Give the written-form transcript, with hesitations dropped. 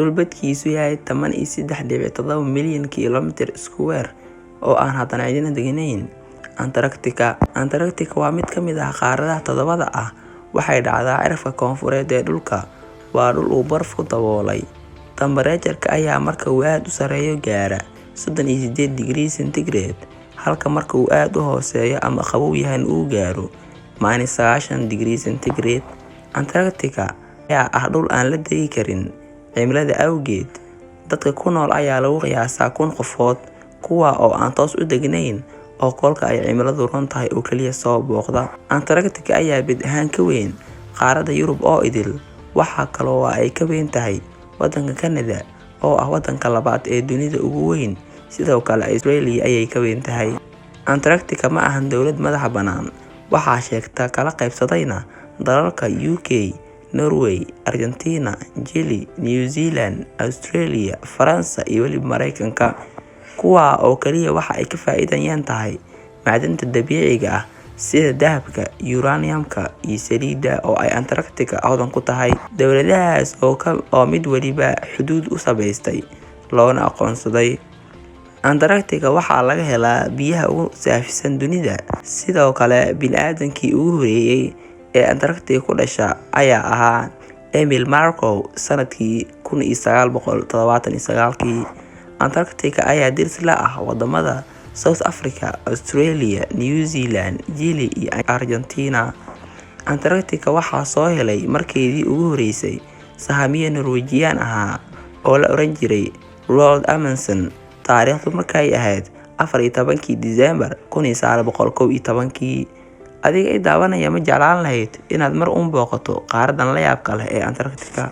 Dhul badkiisu yahay 13.7 milyan kiiloomitir iskuweer oo aan haddana cidina deganayn. Antarctica. Antarctica waa mid ka mid ah qaaradaha toddobada ah. Waxay dhacdaa cirifka koonfureed ee dhulka. Waa dhul uu barafku daboolay. Tambareejarka ayaa marka uu aad u sarreeyo gaara 38 digrii centigrade, halka marka uu aad u hooseeyo ama qabow yahayna uu gaaro -90 digrii centigrade. Antarctica ayaa ah dhul aan la degi karin cimilada awgeed. Dadka ku nool ayaa lagu qiyaasaa 1000 qofood, kuwaa oo aan toos u deganayn oo kolka ay cimiladu roon tahay oo kaliya soo booqda. Antarctica ayaa bed ahaan ka weyn qaaradda Yurub oo idil. Waxa kale oo ay ka weyn tahay waddanka Canada oo ah waddanka labaad ee dunida ugu weyn. Sidoo kale Australia ayay ka weyn tahay. Antarctica ma ahan dowlad madax bannaan. Waxaa sheegta kala qaybsadayna dalalka UK, Norway, Argentina, Chile, New Zealand, Australia, Faransa iyo weliba Mareykanka. Kuwaa oo kaliya waxa ay ka faa'iidayaan tahay macdanta dabiiciga ah sida dahabka, uranium-ka iyo saliidda oo ay Antarctica hodan ku tahay. Dowladahaas oo mid waliba xuduud u samaystay loona aqoonsaday. Antarctica waxaa laga helaa biyaha ugu saafisan dunida. Sidoo kale bini'aadamkii ugu horreeyay ee Antarctica ku dhasha ayaa ahaa Emil Markow sanadkii 1979. Antarctica ayaa deris la ah wadamada South Africa, Australia, New Zealand, Chile iyo Argentina. Antarctica waxaa soo helay markeedii ugu horreysay sahamiye Norwegian ahaa oo la oran jiray Roald Amundsen, taariikhdu markay ahayd 14-kii Diseembar 1911. Adiga i daawanaya, ma jeclaan lahayd inaad mar uun booqato qaaradan la yaabka leh ee Antarctica?